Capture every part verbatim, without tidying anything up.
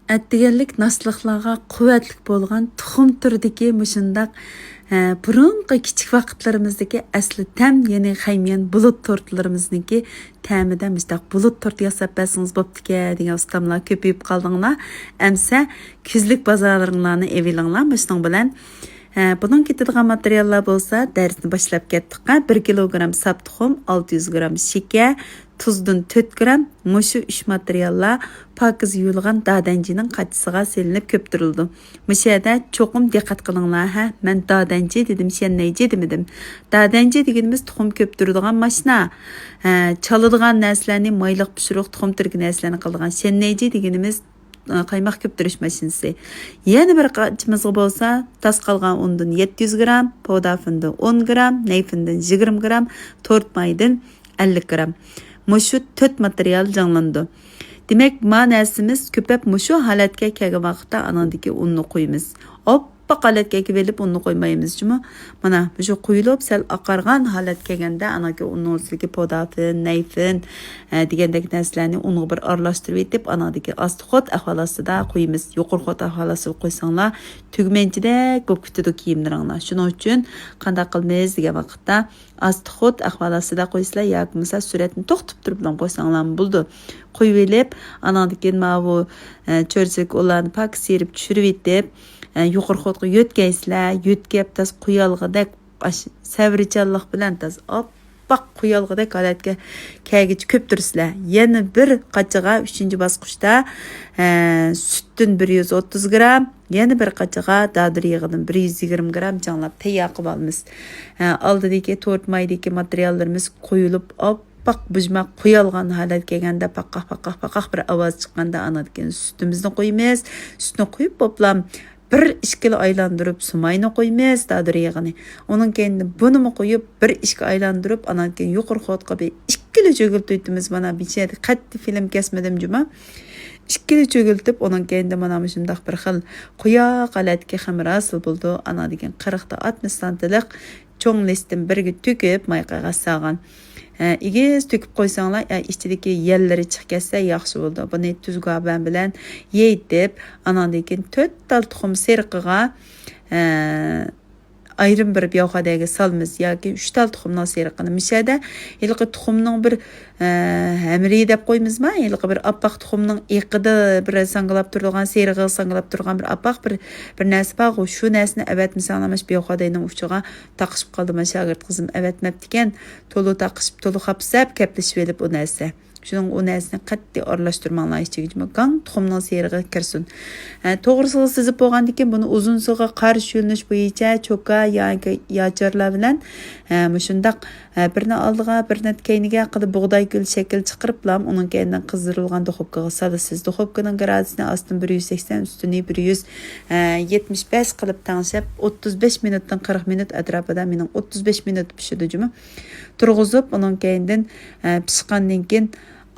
ئەتىگەنلىك ناشتىلىقلارغا قۇۋۋەتلىك بولغان تۇخۇم تۈرىدىكى مۇشۇنداق، ھە، بۇرۇنقى كىچىك ۋاقىتلىرىمىزدىكى ئەسلى تەم، يەنى خەيميەن بۇلۇت تورتىلىرىمىزنىڭكى تەمىدە مۇشۇنداق بۇلۇت تورتى ياساپ بەرسىڭىز بوپتىكەن دېگەن ئۇستاملار كۆپىيىپ قالدىڭلار. ئەمسە كۈزلۈك بازارلىرىڭلارنى ئېلىۋېلىڭلار مۇشۇنىڭ بىلەن. ھە، بۇنىڭ كېتىدىغان ماتېرىياللار بولسا، دەرسنى باشلاپ كەتتۇق. بىر كىلوگرام ساپ تۇخۇم، ئالتە يۈز گرام شېكەر، تۇزدىن تۆت گرام، مۇشۇ ئۈچ ماتېرىياللار پاكىز يۇيۇلغان دادەنجىنىڭ قاچىسىغا سېلىنىپ كۆپتۈرۈلىدۇ. مۇشۇ يەردە چوقۇم دىققەت قىلىڭلار، ھە، مەن دادەنجى دېدىم، شەننەيجى دېمىدىم. دادەنجى دېگىنىمىز تۇخۇم كۆپتۈرىدىغان ماشىنا. ھە، چالىدىغان نەرسىلەرنى، مايلىق پىشۇرۇق، تۇخۇم تۈرىگە نەرسىلەرنى قىلىدىغان. شەننەيجى دېگىنىمىز، ئە، قايماق كۆپتۈرۈش ماشىنىسى. يەنە بىر قاچىمىزغا بولسا، تاس قالغان ئۇندىن يەتتە يۈز گرام، پودافىندىن ئون گرام، نەيفىندىن يىگىرمە گرام، تورت مايىدىن ئەللىك گرام. مۇشۇ تۆت ماتېرىيال جەڭلىنىدۇ. دېمەك، ما نەرسىمىز كۆپەپ مۇشۇ ھالەتكە كەلگەن ۋاقىتتا ئاناندىكى ئۇننى قۇيىمىز. ئاپئاق ھالەتكە ئەكىۋېلىپ ئۇننى قۇيمايمىز جۇمۇ. مانا مۇشۇ قۇيۇلۇپ سەل ئاقارغان ھالەتكە كەلگەندە ئاناندىكى ئۇننىڭ ئۈستىدىكى پودافىن، نەيفىن، ئە، دېگەندەك نەرسىلەرنى ئۇنغا بىر ئارىلاشتۇرۇۋېتىپ، ئاناندىكى ئاستا خوت ئەھۋال ئاستىدا قۇيىمىز. يۇقىرى خوت ئەھۋال ئاستىدا قويساڭلار، تۈگمەنچىدەك بولۇپ كېتىدۇ كىيىملىرىڭلار. شۇنىڭ ئۈچۈن قانداق قىلىمىز دېگەن ۋاقىتتا، ئاستا خوت ئەھۋال ئاستىدا قويسىلەر ياكى بولمىسا سۈرەتنى توختىتىپ تۇرۇپلا قويساڭلارمۇ بولىدۇ. قويۇۋېلىپ، ئاناندىن كېيىن ماۋۇ، ئە، چۆرىسىدىكى ئۇلارنى پاكىز سىيرىپ چۈشۈرۈۋېتىپ، ئە، يۇقىرى خوتقا يۆتكەيسىلەر. يۆتكەپ تاز قۇيالغۇدەك، ئاش-، سەۋرچانلىق بىلەن تاز ئاپئاق قۇيالغۇدەك ھالەتكە كەلگۈچە كۆپتۈرىسىلەر. يەنە بىر قاچىغا ئۈچىنچى باسقۇچتا، ئە، سۈتتىن بىر يۈز ئوتتۇز گرام، يەنە بىر قاچىغا دادۇر يېغىدىن بىر يۈز يىگىرمە گرام جاڭلاپ تەييار قىلىۋالىمىز. ئە، ئالدىدىكى تورت مايدىكى ماتېرىياللىرىمىز قويۇلۇپ، ئاپئاق بۇژماق قۇيالغان ھالەتكە كەلگەندە، پاققاق، پاققاق، پاققاق بىر ئاۋاز چىققاندا، ئاناندىن كېيىن سۈتىمىزنى قۇيىمىز. سۈتنى قۇيۇپ بوپلام، بىر ئىككىلا ئايلاندۇرۇپ سۇماينى قويىمىز، دادۇر يېغىنى. ئۇنىڭ كەينىدىن بۇنىمۇ قويۇپ، بىر ئىككى ئايلاندۇرۇپ، ئاناندىن كېيىن يۇقىرى خوتقا بىر ئىككىلا چۆگۈلتۈۋېتىمىز. مانا بىچەدە قەتئىي فىلىم كەسمىدىم جۇما. ئىككىلا چۆگۈلتۈپ، ئۇنىڭ كەينىدىن مانا مۇشۇنداق بىر خىل قۇياق ھالەتتىكى خېمىر ھاسىل بولىدۇ. ئاناندىن كېيىن قىرىقتا ئاتمىش سانتىلىق چوڭ لىستىن بىرگە تۆكۈپ، ماي قەغەز سالغان. ھە، ئېگىز تۆكۈپ قويساڭلار، ئە، ئىچىدىكى يەللىرى چىقىپ كەتسە ياخشى بولىدۇ. بۇنى تۈزگابەن بىلەن يېيىتىپ، ئاناندىن كېيىن تۆت تال تۇخۇم سېرىقىغا، ئە، ئايرىم بىر بياۋخادەيگە سالىمىز ياكى ئۈچ تال تۇخۇمنىڭ سېرىقىنى. مۇشەدە ھېلىقى تۇخۇمنىڭ بىر، ئە، ھەمرىيى دەپ قويىمىزما؟ ھېلىقى بىر ئاپئاق تۇخۇمنىڭ ئېقىدا بىر ساڭگىلاپ تۇرىدىغان، سېرىغا ساڭگىلاپ تۇرغان بىر ئاپئاق بىر، بىر نەرسە بارغۇ، شۇ نەرسىنى ئەۋەتمىسەڭلار، مانا شۇ بياۋخادەينىڭ ئۇچىغا تاقىشىپ قالدى. مانا شاگىرت قىزىم ئەۋەتمەپتىكەن. تولا تاقىشىپ، تولا خاپسەپ كەپلىشىۋېلىپ ئۇ نەرسە. شۇنىڭ ئۇ نەرسىنى قەتئىي ئارىلاشتۇرماڭلار ئىچىگە جۇمۇ. گاڭ تۇخۇمنىڭ سېرىغى كىرسۇن. ھە، توغرىسىغا سىزىپ بولغاندىن كېيىن بۇنى ئۇزۇنسىغا قارشى يۆنىلىش بويىچە چوكا ياكى ياچارلار بىلەن، ھە، مۇشۇنداق، ھە، بىرنى ئالدىغا، بىرنى كەينىگە قىلىپ بۇغداي گۈل شەكىل چىقىرىپلا ئۇنىڭ كەينىدىن قىزدۇرۇلغان دۇخوپكىغا سالىسىز. دۇخوپكىنىڭ گرادۇسىنى ئاستىن بىر يۈز سەكسەن، ئۈستىنى بىر يۈز يەتمىش بەش قىلىپ تەڭشەپ، ئوتتۇز بەش مىنۇتتىن قىرىق مىنۇت ئەتراپىدا، مېنىڭ ئوتتۇز بەش مىنۇت پىشىدۇ جۇمۇ. تۇرغۇزۇپ، ئۇنىڭ كەينىدىن، ئە، پىشقاندىن كېيىن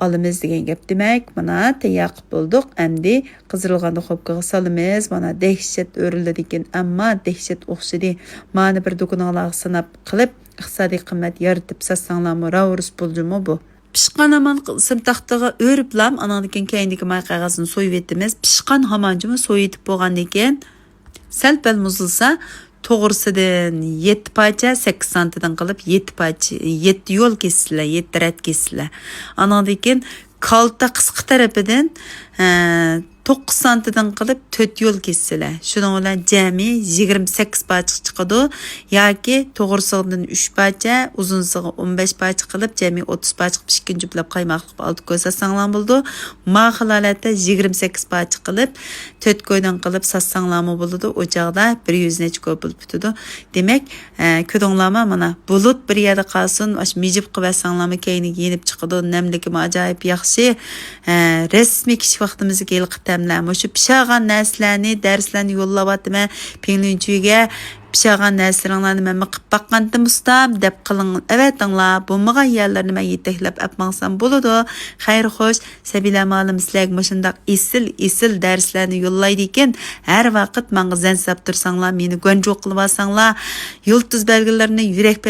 ئالىمىز دېگەن گەپ. دېمەك، مانا، تەييار قىلىپ بولدۇق. ئەمدى قىزدۇرۇلغان دۇخوپكىغا سالىمىز. مانا، دەھشەت ئۆرلىدىكەن، ئەمما دەھشەت ئوخشىدى. مانا بىر دۇكىنىڭلارغا سىناپ قىلىپ، ئىقتىسادىي قىممەت يارىتىپ ساتساڭلارمۇ، راۋۇرۇس بولجىمۇ بۇ. پىشقان ھامان سىم تاختىغا ئۆرۈپلام، ئاناندىن كېيىن كەينىدىكى ماي قەغەزنى سويۇۋېتىمىز. پىشقان ھامان جۇمۇ سويۇۋېتىپ بولغاندىن كېيىن، سەل-پەل مۇزلىسا، توغرىسىدىن يەتتە پارچە، سەككىز سانتىدىن قىلىپ يەتتە پارچە، يەتتە يول كېسىسىلەر، يەتتە رەت كېسىسىلەر. ئاناندىن كېيىن كالتا قىسقا تەرىپىدىن، ئە، توققۇز سانتىدىن قىلىپ تۆت يول كېسىسىلەر. شۇنىڭ بىلەن جەمئىي يىگىرمە سەككىز پارچىغا چىقىدۇ. ياكى توغرىسىغىدىن ئۈچ پارچە، ئۇزۇنسىغا ئون بەش پارچە قىلىپ، جەمئىي ئوتتۇز پارچىغا پىشكىنى جۈپلەپ قايماقلىق ئالتە كوي ساتساڭلارمۇ بولىدۇ. ما خىل ھالەتتە يىگىرمە سەككىز پارچە قىلىپ، تۆت كويدىن قىلىپ ساتساڭلارمۇ بولىدۇ. ئۇ چاغدا بىر يۈز نەچچە كوي بولۇپ پۈتىدۇ. دېمەك، ئە، كۆردۈڭلارمۇ؟ مانا، بۇلۇت بىر يەردە قالسۇن، ئاشۇ مىجىپ قىلىۋەتسەڭلارمۇ كەينىگە يېنىپ چىقىدۇ. نەملىكىمۇ ئاجايىپ ياخشى. ئە، رەسمىي كىچىك ۋاقتىمىزدىكى ھېلىقى تەملەر. مۇشۇ پىشارغان نەرسىلەرنى، دەرسلەرنى يوللاۋاتىمەن پىڭلۈنچۈگە. پىشارغان نەرسىلىرىڭلارنى مەنمۇ قىلىپ باققانتىم ئۇستام، دەپ قىلىڭ، ئەۋەتىڭلار. بولمىغان يەرلىرىنى مەن يېتەكلەپ ئەپ ماڭسام بولىدۇ. خەير خوش، سەبىيلەر مۇئەللىم سىلەرگە مۇشۇنداق ئېسىل، ئېسىل دەرسلەرنى يوللايدىكەن، ھەر ۋاقىت ماڭا زەن ساپ تۇرساڭلار، مېنى گۇەنجۇ قىلىۋالساڭلار، يۇلتۇز بەلگىلىرىنى يۈرەك